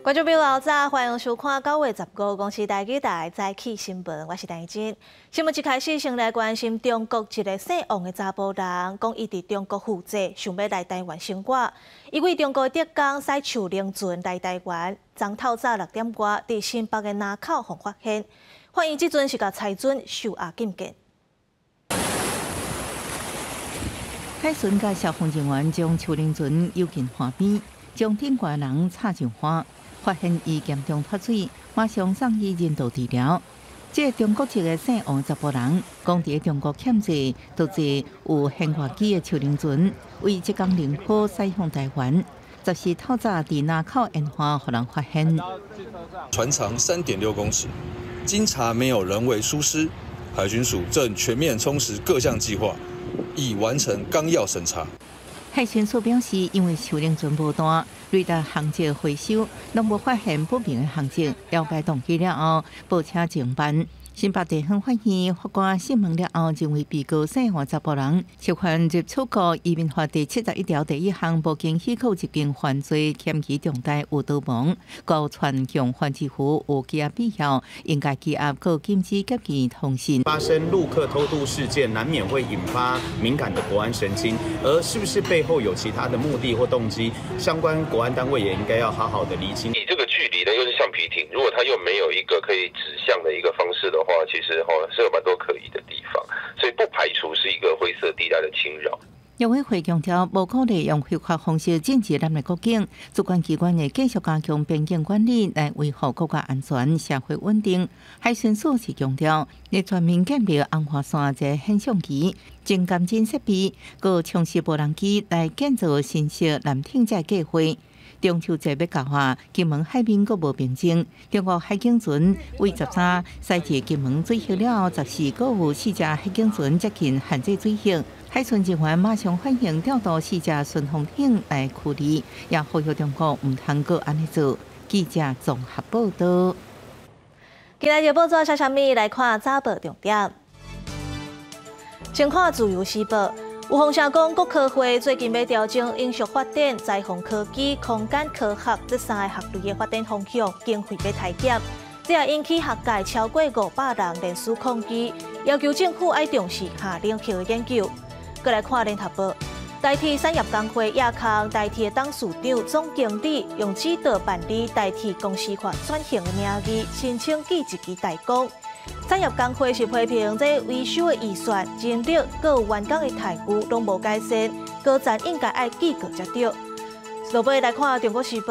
觀眾朋友早，歡迎收看9月15公視台語台早起新聞，我是陳真。新聞一開始先來關心中國一个姓王的查埔人，講伊佇中國負債，想欲來台灣生活。伊對中國浙江駛樹輪船來台灣，昨透早6點外，佇新北的林口予發現，法院這陣是共裁准收押禁見。海巡佮消防人員將樹輪船誘近岸邊，將頂懸人插上岸。發現伊嚴重脫水，馬上送醫人道治療。這个中國籍的姓王查埔人，講佇中國欠債，導致有舷外機的樹輪船，為浙江寧波駛向台灣。14透早佇林口沿岸予人發現。船長3.6公尺，經查沒有人為疏失，海巡署正全面充實各項計劃，已完成綱要審查。海巡署表示，因為樹輪船無彈，雷達航跡回收，攏無發現不明的航跡，了解動機了後，報請偵辦。新北地方法院法官審問了後，認為被告姓王查埔人涉犯入出國移民法第71條第1項無經許可入境犯罪，嫌疑重大，有逃亡、勾串共犯之虞，有羈押必要，應該羈押，閣禁止佮伊通信。發生陸客偷渡事件，難免會引發敏感的國安神經，而是不是背後有其他的目的或動機，相關國安單位也應該要好好的釐清。以這個距離呢，又是橡皮艇，如果它又沒有一個可以指向的一個方式的話，其實吼是有蠻多可疑的地方，所以不排除是一個灰色地帶的侵擾。陸委會強調，無鼓勵用非法方式進入咱的國境，主管機關會繼續加強邊境管理，來維護國家安全、社會穩定。海巡署是強調，欲全面建立紅外線這個顯像機、偵監偵設備，閣充實無人機來建造新式艦艇這個計劃。中秋節欲到啊，金門海面閣無平靜。中國海警船為13駛至金門水域了後，14閣有四隻海警船接近限制水域，海巡人員馬上反應調度四隻巡防艇來驅離，也呼籲中國毋通閣按呢做。記者綜合報道。今仔日報紙寫啥物？來看早報重點。先看《自由時報》。有風聲講，國科會最近欲調整永續發展、災防科技、空間科學這三个學類的發展方向，經費欲刣減，這也引起學界超過500人聯署抗議，要求政府愛重視寒冷核的研究。閣來看聯合報，台鐵產業工會壓控台鐵董事長、總經理用指導辦理台鐵公司化轉型的名義，申請記一支代工。產業工會是批評這維修的預算、人力、閣有員工的待遇攏無改善，高層應該愛記過才對。落尾來看《中國時報》，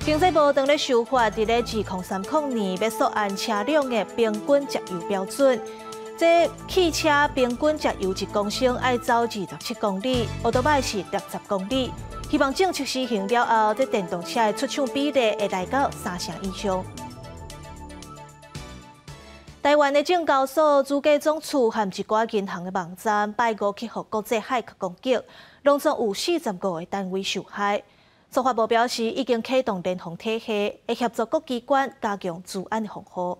經濟部正咧修法，佇咧2030年欲溯按車輛的平均節油標準。這汽車平均節油1公升愛走27公里，歐多擺是60公里。希望政策施行了後，這電動車的出廠比例會來到三成以上。台灣的證交所、主計總處和一寡銀行的網站，拜五去予國際駭客攻擊，攏總有45個單位受害。司法部表示，已經啟動聯防體系，會協助各機關加強資安防護。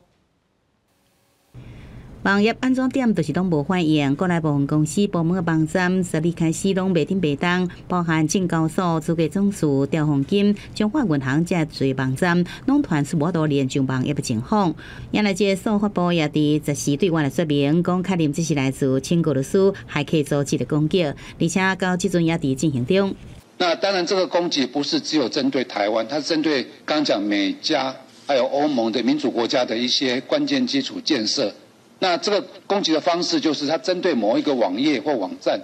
網頁安怎點就是攏無反應，國內部分公司部門的網站十二開始攏袂振袂動，包含證交所、主計總處、兆豐金、中華銀行這濟網站，攏傳出無法度連上網頁的情況。原來這個司法部也佇14對外來說明，講確認這是來自請告律師駭客組織的攻擊，而且到這陣也佇進行中。那當然，這個攻擊不是只有針對台灣，它是針對剛講美加還有歐盟的民主國家的一些關鍵基礎建設。那這個攻擊的方式就是，它針對某一個網頁或網站，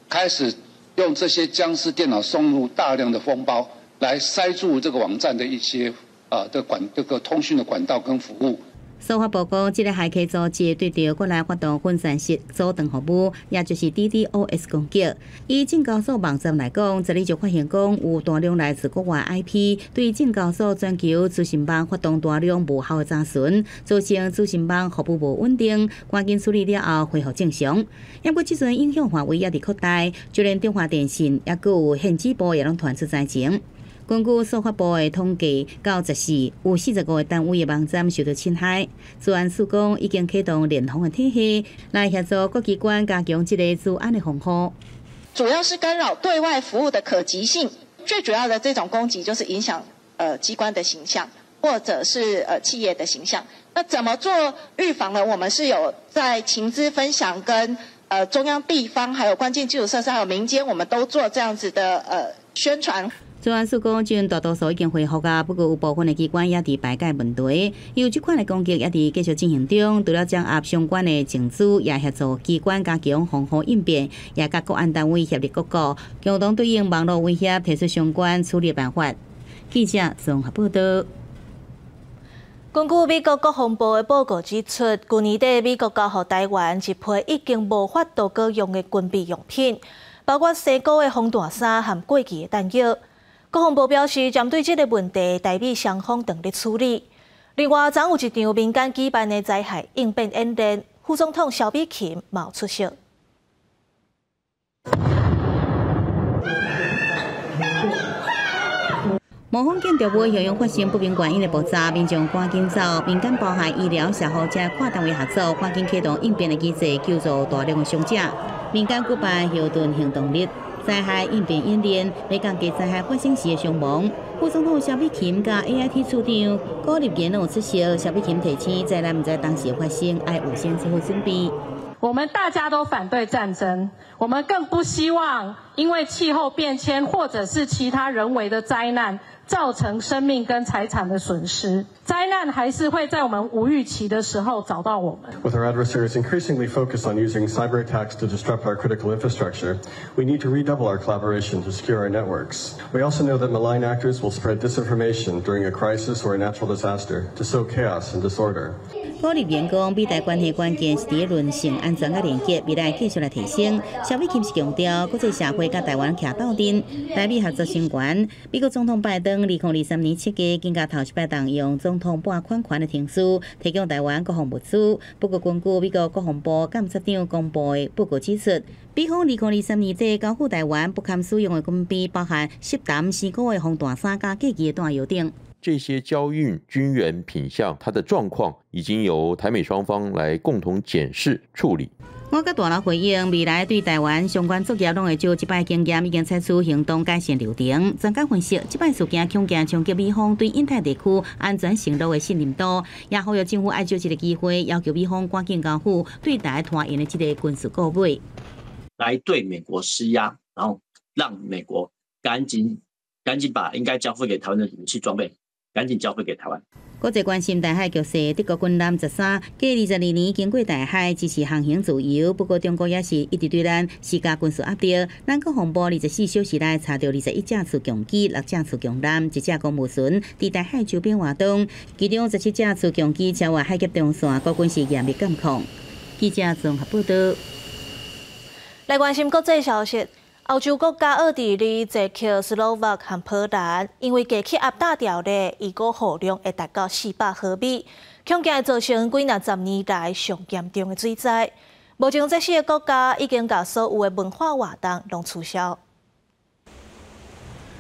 開始用這些殭屍電腦送入大量的封包，來塞住這個網站的一些啊的管這個通訊的管道跟服務。司法部講，這个駭客組織對著國內發動分散式阻斷服務，也就是 DDoS 攻擊。以證交所網站來講，這裡就發現講有大量來自國外 IP 對證交所全球資訊網發動大量無效的查詢，造成資訊網服務無穩定，趕緊處理了後恢復正常。不過這陣影響範圍也佇擴大，就連中華電信抑閣有電子部也攏傳出災情。根據司法部的統計，到14有45個單位的網站受到侵害。資安署講已經啟動聯防的體系，來協助各機關加強這個資安的防護。主要是干擾對外服務的可及性，最主要的這種攻擊就是影響機關的形象。或者是企業的形象。那怎麼做預防呢？我們是有在情資分享跟中央、地方，還有關鍵基礎設施，還有民間，我們都做這樣子的宣傳。資安署講，這陣大多數已經恢復啊，不過有部分的機關也佇排解問題，有這款的攻擊也佇繼續進行中。除了掌握相關的情資，也協助機關加強防護應變，也佮國安單位協力各國，共同對應網路威脅，提出相關處理辦法。記者綜合報道。根據美國國防部的報告指出，舊年底美國交予台灣一批已經無法度閣用的軍備用品，包括生鏽的防彈衫和過期的彈藥。國防部表示，針對這個問題，台美雙方正咧處理。另外，昨有一場民間舉辦的災害應變演練，副總統蕭美琴嘛有出席。模仿建築物形容發生不明原因的爆炸，民眾趕緊走，民間包含醫療、消防這跨單位合作，趕緊啟動應變的機制，救助大量的傷者。民間舉辦後盾行動日，災害應變演練，欲降低災害發生時的傷亡。副總統蕭美琴佮 AIT 處長郭立言攏有出席。蕭美琴提醒，災難毋知當時發生，愛預先做好準備。我們大家都反對戰爭，我們更不希望因為氣候變遷或者是其他人為的災難，造成生命跟財產的損失。災難還是會在我們無預期的時候找到我們。 With our adversaries increasingly focused on using cyber attacks to disrupt our critical infrastructure, we need to redouble our collaboration to secure our networks. We also know that malign actors will spread disinformation during a crisis or a natural disaster to sow chaos and disorder. 郭立言講，美台關係關鍵是佇韌性安全佮連結，未來繼續來提升。蕭美琴是強調，國際社會佮台灣徛鬥陣，台美合作成員。美國總統拜登2023年7月，經過頭一擺動用總統撥款權的程序，提供台灣國防物資。不過，根據美國國防部監察長公布的報告指出，美方2023年底交付台灣不堪使用的軍備，包含濕澹生鏽的防彈衫、佮過期的彈藥等。這些交運軍援品項，它的狀況已經由台美雙方來共同檢視處理。五角大樓回應，未來對台灣相關作業攏會照這擺經驗，已經採取行動改善流程。專家分析，這擺事件恐驚衝擊美方對印太地區安全承諾的信任度，也呼籲政府愛藉這個機會，要求美方趕緊交付對台拖延的這個軍事購買，來對美國施壓，然後讓美國趕緊把應該交付給台灣的武器裝備趕緊交付給台灣。國際關心台海局勢，德國軍艦13過22年經過台海支持航行自由，不過中國也是一直對咱施加軍事壓力。咱國防部24小時內查著21架次強機、6架次強艦、1隻公務船佇台海周邊活動，其中17架次強機超越海峽中線，國軍是嚴密監控。記者綜合報道。來關心國際消息。歐洲國家奧地利、捷克斯洛伐克和波蘭，因為低氣壓打掉咧，預估雨量會達到400毫米，恐驚會造成幾若十年來上嚴重的水災。目前這四個國家已經共所有的文化活動攏取消。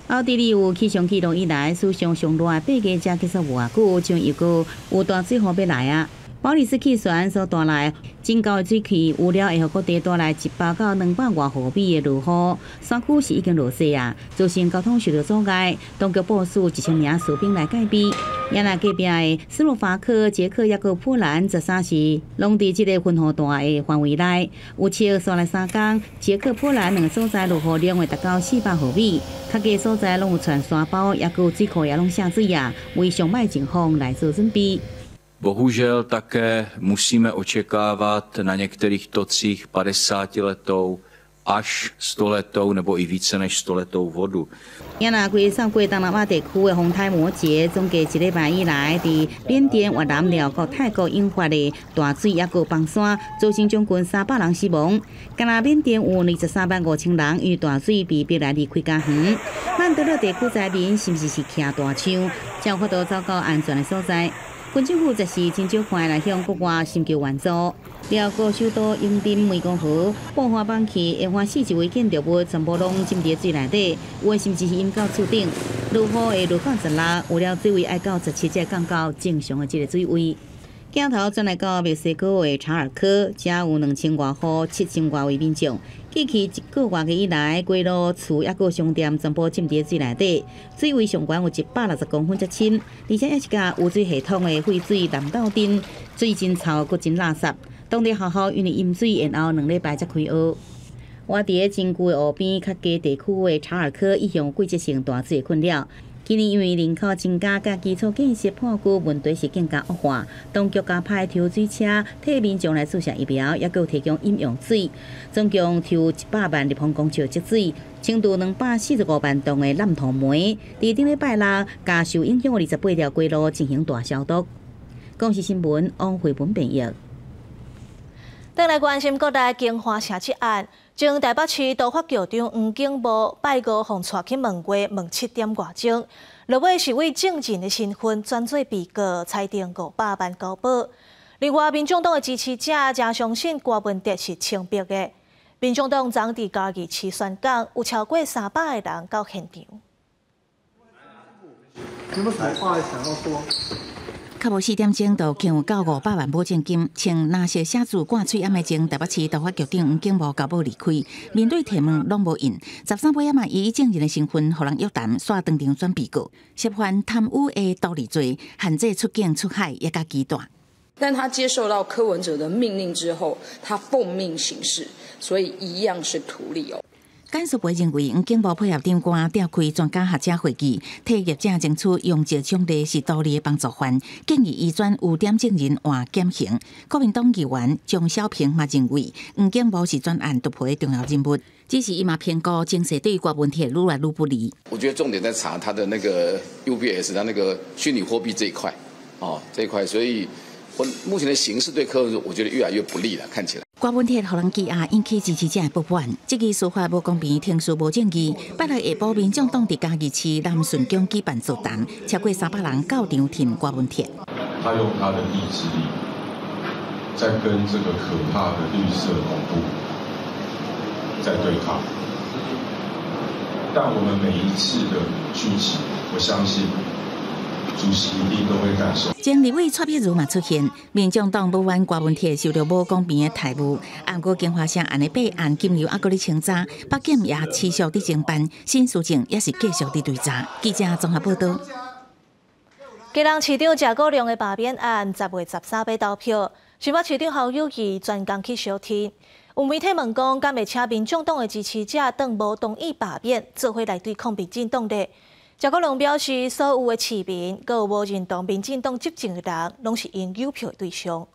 奧地利有氣象記錄以來史上上熱的8月才結束無偌久，將又閣有大水雨欲來啊！保利斯氣旋所帶來真高的水汽，預料會予各地帶來100到200外毫米的落雨。山區是已經落雪啊，造成交通受到阻礙。當局部署1000名士兵來戒備。也若隔壁的斯洛伐克、捷克抑閣波蘭，13是攏佇這个雲雨帶的範圍內。有測紲來3工，捷克、波蘭兩个所在落雨量會達到400毫米，較低所在攏有傳山包，抑閣有水庫也攏下水啊，為上歹情況來做準備。 Bohužel také musíme očekávat na některých tocích 50letou až 100letou nebo i více než 100letou vodu. 也若規個過東南亞地區的風颱摩羯，總計一禮拜以來，佇緬甸、越南、寮國、泰國引發的大水抑閣崩山，造成將近300人死亡。敢若緬甸有23萬5千人因大水被逼來離開家園。曼德勒地區災民是毋是是徛大樹，才有法度走到安全的所在？軍政府則是真少看來向國外尋求援助。寮國首都永濱湄公河爆發崩去，下岸41位建築物全部攏浸佇水內底，有的甚至是淹到厝頂。落雨會落到16，有了水位愛到17才降到正常的這个水位。鏡頭轉來到墨西哥的查爾科，遮有2000外戶、7000外位民眾。過去一個月以來，街路、厝抑閣商店全部浸佇水內底，水位上懸有160公分遮深，而且也是共污水系統的廢水濫鬥陣，水真臭，閣真垃圾。當地學校因為淹水，延後2禮拜才開學。倚佇咧真舊的湖邊較低地區的查爾科，一向有季節性大水的困擾。今年因為人口增加，佮基礎建設破舊，問題是更加惡化。當局加派抽水車替民眾來注射疫苗，抑閣有提供飲用水，總共抽100萬立方公尺積水，清除245萬噸的濫土煤。佇頂禮拜六，共受影響的28條街路進行大消毒。公視新聞王慧文編譯。轉來關心國內京華城這案，前台北市都發局長黃景無拜五予帶去問話，問7點外鐘，落尾是以證人的身份轉做被告，裁定500萬交保。另外，民眾黨的支持者誠相信郭文哲是清白的。民眾黨昨佇嘉義市宣講，有超過300個人到現場。有沒有什麼話想要說？較無4點鐘就繳夠500萬保證金，穿藍色寫字掛喙罨的前台北市都發局長黃景無交保離開，面對提問攏無應。13尾仔嘛，以證人的身份予人約談，煞當場轉被告，涉犯貪污的圖利罪，限制出境出海也較期待。但他接受到柯文哲的命令之後，他奉命行事，所以一樣是圖利哦。檢事部認為，黃景無配合長官召開專家學者會議，替業者爭取庸石獎勵是圖利的幫助犯，建議移轉污點證人換減刑。國民黨議員張小平嘛認為，黃景無是專案突破的重要人物，只是伊嘛評估情勢對郭文鐵愈來愈不利。我覺得重點在查他的那個 UBS，他那個虛擬貨幣這一塊，哦，這一塊，所以我目前的形勢對柯文哲，我覺得越來越不利了，看起來。郭文鐵予人羈押，引起支持者的不滿。這個司法無公平，程序無正義。拜六下晡，民眾黨佇嘉義市南順宮舉辦座談，超過300人到場挺郭文鐵。他用他的意志力，在跟這個可怕的綠色恐怖在對抗。但我們每一次的聚集，我相信主席一定都會感受。前立委蔡壁如嘛出現，民眾黨不滿郭文鐵受著無公平的待遇，毋過京華城案的弊案金流猶閣咧清查，北檢也持續佇偵辦，新事證也是繼續佇追查。記者綜合報道。基隆市長謝國樑的罷免案，10月13欲投票，新北市長侯友宜專工去相聽。有媒體問講，敢會請民眾黨的支持者當無同意罷免，做伙來對抗民進黨咧？謝國樑表示，所有的市民，閣有無認同民進黨執政的人，攏是𪜶郵票的對象。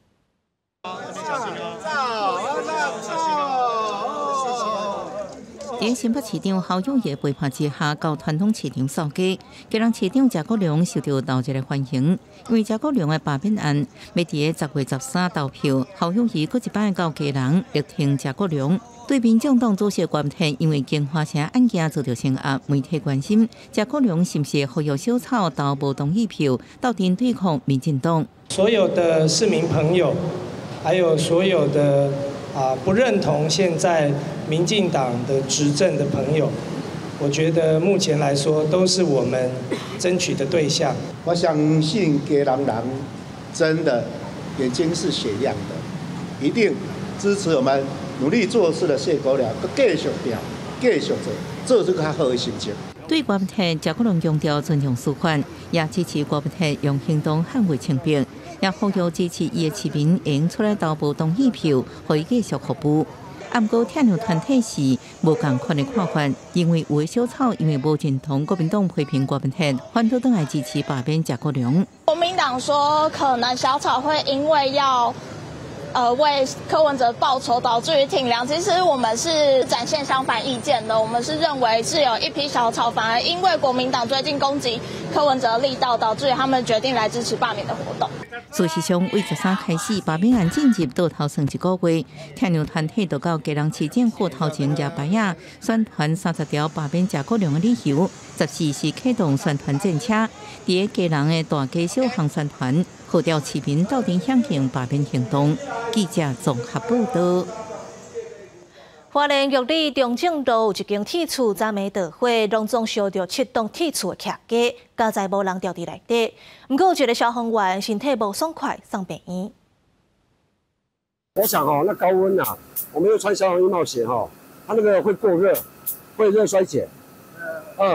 佇新北市長侯友宜陪伴之下，到傳統市場掃街，基隆市長謝國樑受著鬧熱的歡迎。因為謝國樑的罷免案，欲佇10月13投票，侯友宜閣一擺到基隆力挺謝國樑。對民眾黨主席郭台因為京華城案件遭著聲壓，媒體關心謝國樑是毋是呼籲小草投無同意票，鬥陣對抗民進黨。所有的市民朋友，還有所有的不認同現在民進黨的執政的朋友，我覺得目前來說都是我們爭取的對象。我相信基隆人真的眼睛是雪亮的，一定支持我們努力做事的謝國樑，閣繼續拼，繼續做，做出較好的成績。對郭台謝國樑強調尊重司法，也支持郭台用行動捍衛清白，也呼籲支持伊的市民應出來投無同意票，予伊繼續服務。毋過，聽眾團體是無仝款的看法，認為有的小草因為無認同國民黨批評郭文鐵，反倒轉來支持罷免謝國樑。國民黨說，可能小草會因為要為柯文哲報仇，導致於挺梁。其實我們是展現相反意見的，我們是認為是有一批小草，反而因為國民黨最近攻擊柯文哲力道，導致於他們決定來支持罷免的活動。事實上，為13開始罷免案進入倒頭算一個月，聽眾團體就到基隆市政府頭前舉牌仔，宣傳30條罷免謝國樑的理由。14是啟動宣傳戰車，佇基隆的大街小巷宣傳，號召市民鬥陣響應罷免行動。記者綜合報道。花蓮玉里中正路有一間鐵厝，昨暝著火，攏總燒著七棟鐵厝的徛家，佳哉無人著佇內底。毋過有一个消防員身體無爽快，送病院。我想哦，那高溫啊，我們又穿消防衣帽鞋哈，它那個會過熱，會熱衰竭。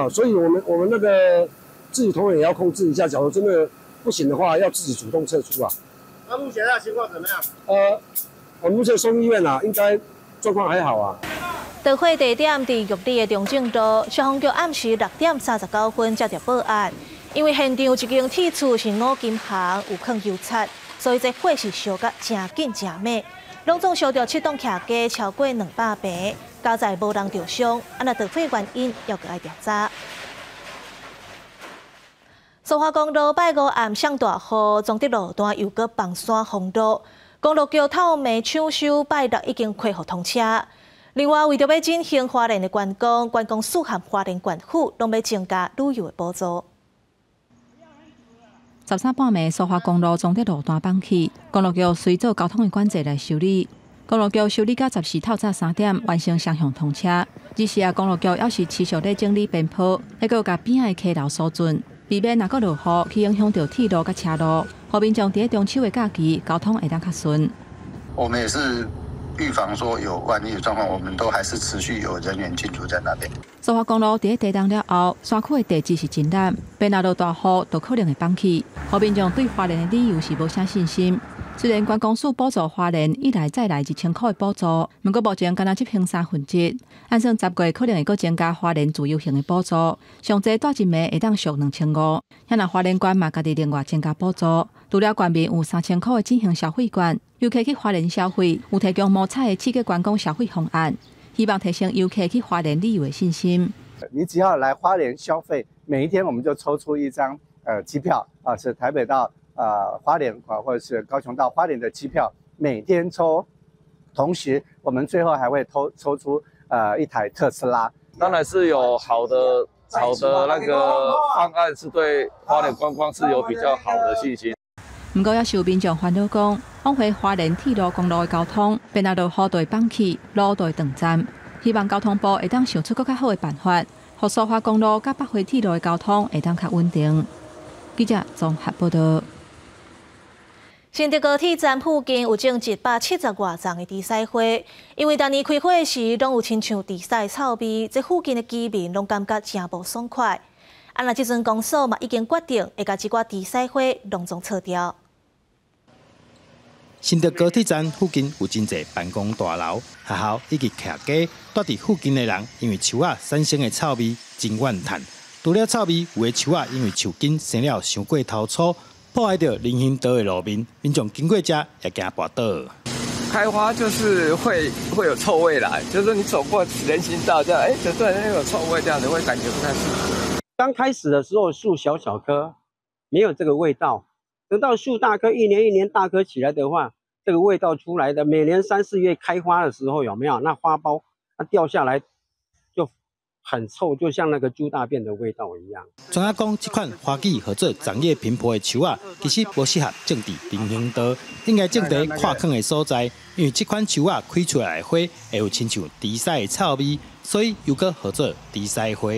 所以我們那個自己同仁也要控制一下，假如真的不行的話，要自己主動撤出啊。那目前的情況怎麼樣？我們目前送醫院啦，應該狀況還好啊。著火地點佇玉里的中正路，消防局暗時6點39分接著報案，因為現場有一間鐵厝是五金行，有囥油漆，所以這火是燒甲誠緊誠猛，攏總燒著七棟徛家超過200坪，佳哉無人著傷，啊若著火原因猶閣愛調查。蘇花公路拜五暗上大雨，彰德路段又閣崩山封路，公路橋頭暝搶修，拜六已經恢復通車。另外，為著欲振興花蓮的觀光，觀光署和花蓮縣府攏欲增加旅遊的補助。13半暝，蘇花公路彰德路段崩去，公路局隨做交通的管制來修理。公路局修理到14透早3點，完成雙向通車。只是啊，公路局猶是持續咧整理邊坡，還閣有共邊仔的溪流疏浚，避免若閣落雨去影響著鐵路佮車路，予民眾佇咧中秋的假期交通會當較順。我們也是預防說有萬一的狀況，我們都還是持續有人員進駐在那邊。蘇花公路佇咧地動了後，山區的地質是真難，變若落大雨，就可能會崩去。予民眾對花蓮的旅遊是無啥信心。雖然觀光署補助花蓮一來再來1000箍的補助，毋過目前干焦執行三分之一，按算10月可能會閣增加花蓮自由行的補助，上濟蹛一暝會當俗2500。遐若花蓮縣嘛，家己另外增加補助，除了縣民有3000箍的振興消費券，遊客去花蓮消費有提供摸彩的刺激觀光消費方案，希望提升遊客去花蓮旅遊的信心。你只要來花蓮消費，每一天我們就抽出一張機票啊，是台北到花蓮啊，或者是高雄到花蓮的機票，每天抽，同時我們最後還會抽出一台特斯拉。當然是有好的那個方案，是對花蓮觀光是有比較好的信心。毋過，也是有民眾煩惱講，往回花蓮鐵路公路的交通，變若落雨就會崩去，路就會斷站。希望交通部會當想出閣較好的辦法，予蘇花公路佮北回鐵路的交通會當較穩定。記者綜合報導。新竹高鐵站附近有種170外叢的豬屎花，因為逐年開花時攏有親像豬屎的臭味，這附近的居民攏感覺誠無爽快。啊，若這陣公所嘛已經決定會共這寡豬屎花攏總撤掉。新竹高鐵站附近有真濟辦公大樓、學校以及徛家，蹛佇附近的人因為樹仔產生的臭味真怨嘆。除了臭味，有的樹仔因為樹根生了傷過頭粗，破壞著人行道的路面，民眾經過遮也驚跋倒。開花就是會有臭味啦，就是你走過人行道這樣，哎，就突然間有臭味，這樣子會感覺不太舒服。剛開始的時候樹小小棵，沒有這個味道。等到樹大棵，一年一年大棵起來的話，這個味道出來的。每年3、4月開花的時候，有沒有那花苞它掉下來就很臭，就像那個豬大便的味道一樣。專家講，這款花季號做長葉蘋婆的樹仔，其實無適合種佇人行道，應該種佇闊曠的所在，因為這款樹仔開出來的花會有親像豬屎的臭味，所以又閣號做豬屎花。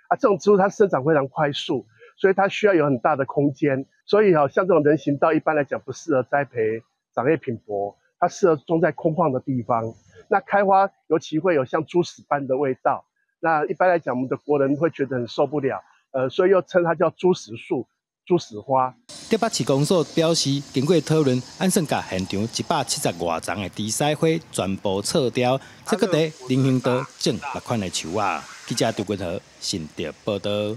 啊，這種植物它生長非常快速，所以它需要有很大的空間。所以哈，像這種人行道一般來講不適合栽培長葉蘋婆，它適合種在空曠的地方。那開花尤其會有像豬屎般的味道。那一般來講，我們的國人會覺得很受不了，所以又稱它叫豬屎樹、豬屎花。竹北市公所表示，經過討論，按算共現場170外叢的豬屎花全部撤掉，再閣佇人行道種別款的樹仔。記者張君和新竹報導。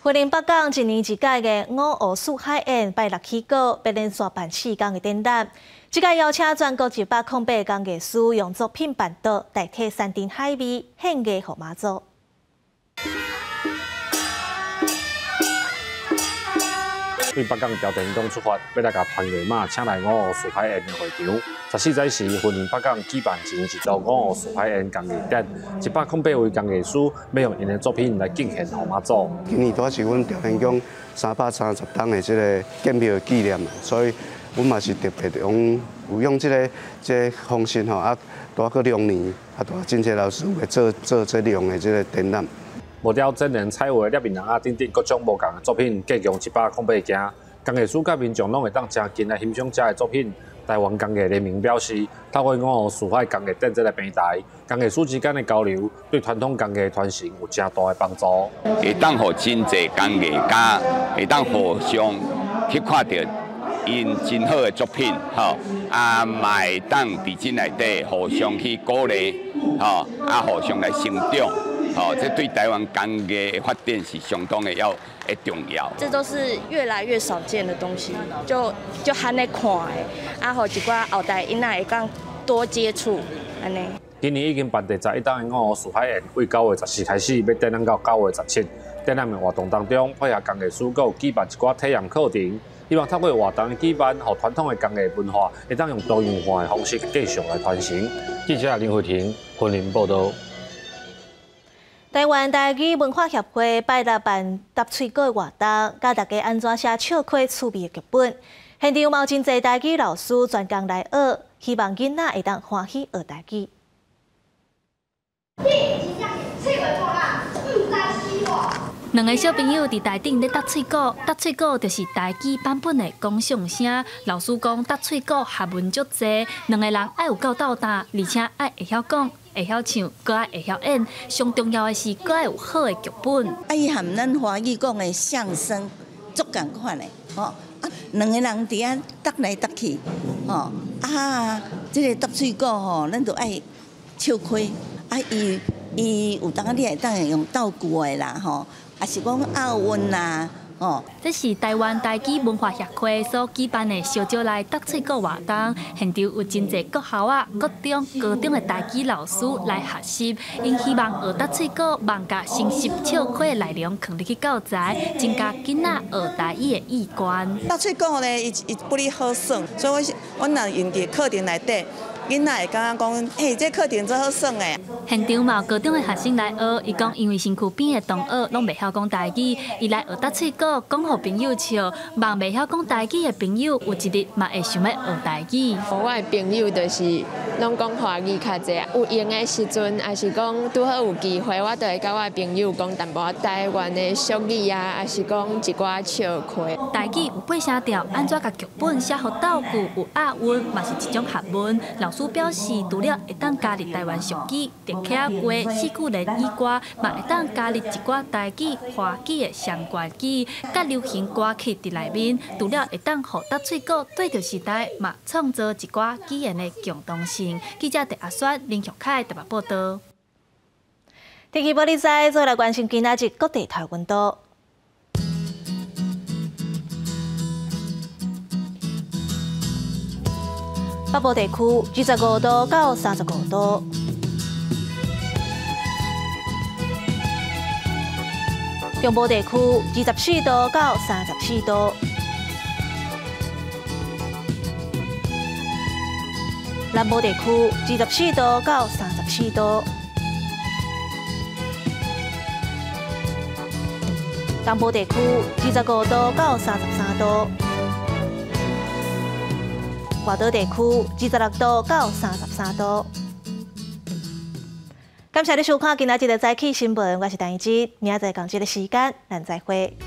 雲林北港一年一屆的五湖四海宴拜六起鼓，欲連續辦4工的展覽。這屆邀請全國108個工藝師用作品辦桌代替山珍海味獻藝予媽祖。對北港朝天宮出發，欲來共團月媽請來五湖四海宴的會場。14早時，雲林北港舉辦一年一度五湖四海宴工藝展，108位工藝師欲用𪜶的作品來敬獻予媽祖。今年拄是阮朝天宮330冬的這个建廟的紀念，所以阮嘛是特別用有用這個方式吼，啊，拄仔閣2年，啊，拄仔真濟老師有會做做這樣的這個展覽。無了展覽彩畫、捏面人仔等等各種無仝的作品，計共108件。工藝師佮民眾攏會當誠近來欣賞遮的作品。台灣工藝聯盟表示，透過五湖四海工藝展這個平台，工藝師之間的交流，對傳統工藝的傳承有誠大的幫助。會當予真濟工藝家會當互相去看著𪜶真好的作品，吼，啊，嘛會當佇這內底互相去鼓勵，吼，啊，互相來成長，吼，這對台灣工藝的發展是相當的要的重要。這都是越來越少見的東西，就罕咧看的，啊，予一寡後代囡仔會當多接觸，按呢。今年已經辦第11檔的五湖四海宴，對9月14開始，欲展覽到9月17。展覽的活動當中，配合工藝師閣有舉辦一寡體驗課程，希望透過活動的舉辦，予傳統的工藝文化會當用多樣化的方式繼續來傳承。記者林慧婷雲林報導。台灣台語文化協會拜六辦疊喙鼓的活動，教大家按怎寫笑詼趣味的劇本。現場嘛有真濟台語老師專工來學，希望囡仔會當歡喜學台語。兩个小朋友佇台頂咧疊喙鼓，疊喙鼓就是台語版本的講相聲。老師講疊喙鼓學問足濟，兩个人愛有夠鬥膽，而且愛會曉講、會曉唱，閣愛會曉演。上重要的是，閣愛有好的劇本。啊，伊含咱華語講的相聲足仝款的，吼啊，兩个人佇遐疊來疊去，吼啊，這个疊喙鼓吼，咱就愛笑詼，啊，伊有當你會當用道具的啦，吼。也是講押韻啦，哦。這是台灣台語文化協會所舉辦的小招來疊喙鼓活動，現場有真濟國校啊、國中、高中的台語老師來學習，𪜶希望學疊喙鼓，望共新式笑詼的內容囥入去教材，增加囡仔學台語的意願。疊喙鼓咧，伊不哩好耍，所以我阮若用佇課程內底。囡仔會感覺講，欸，這課程真好耍的。現場嘛有高中的學生來學，伊講因為身軀邊的同學攏袂曉講台語，伊來學疊喙鼓，講予朋友笑，望袂曉講台語的朋友有一日嘛會想欲學台語。我的朋友就是攏講華語較濟，有閒的時陣，抑是講拄好有機會，我就會佮我的朋友講淡薄仔台灣的俗語啊，抑是講一寡笑詼。台語有八聲調，按怎共劇本寫予道具有押韻，嘛是一種學問。老師表示，除了會當加入台灣俗語、竹屐話、四句聯以外，嘛會當加入一寡台語、華語的相關語，佮流行歌曲佇內面。除了會當予疊喙鼓對著時代，嘛創造一寡語言的共同性。記者鄭阿雪、林玉凱台北報導。天氣報你知，做來關心今仔日各地頭溫度。北部地區25度到35度，中部地區24度到34度，南部地區24度到34度，東部地區25度到33度。外島地區26度到33度。感謝你收看今仔日的早起新聞，我是陳怡之，明仔載仝這个時間，咱再會。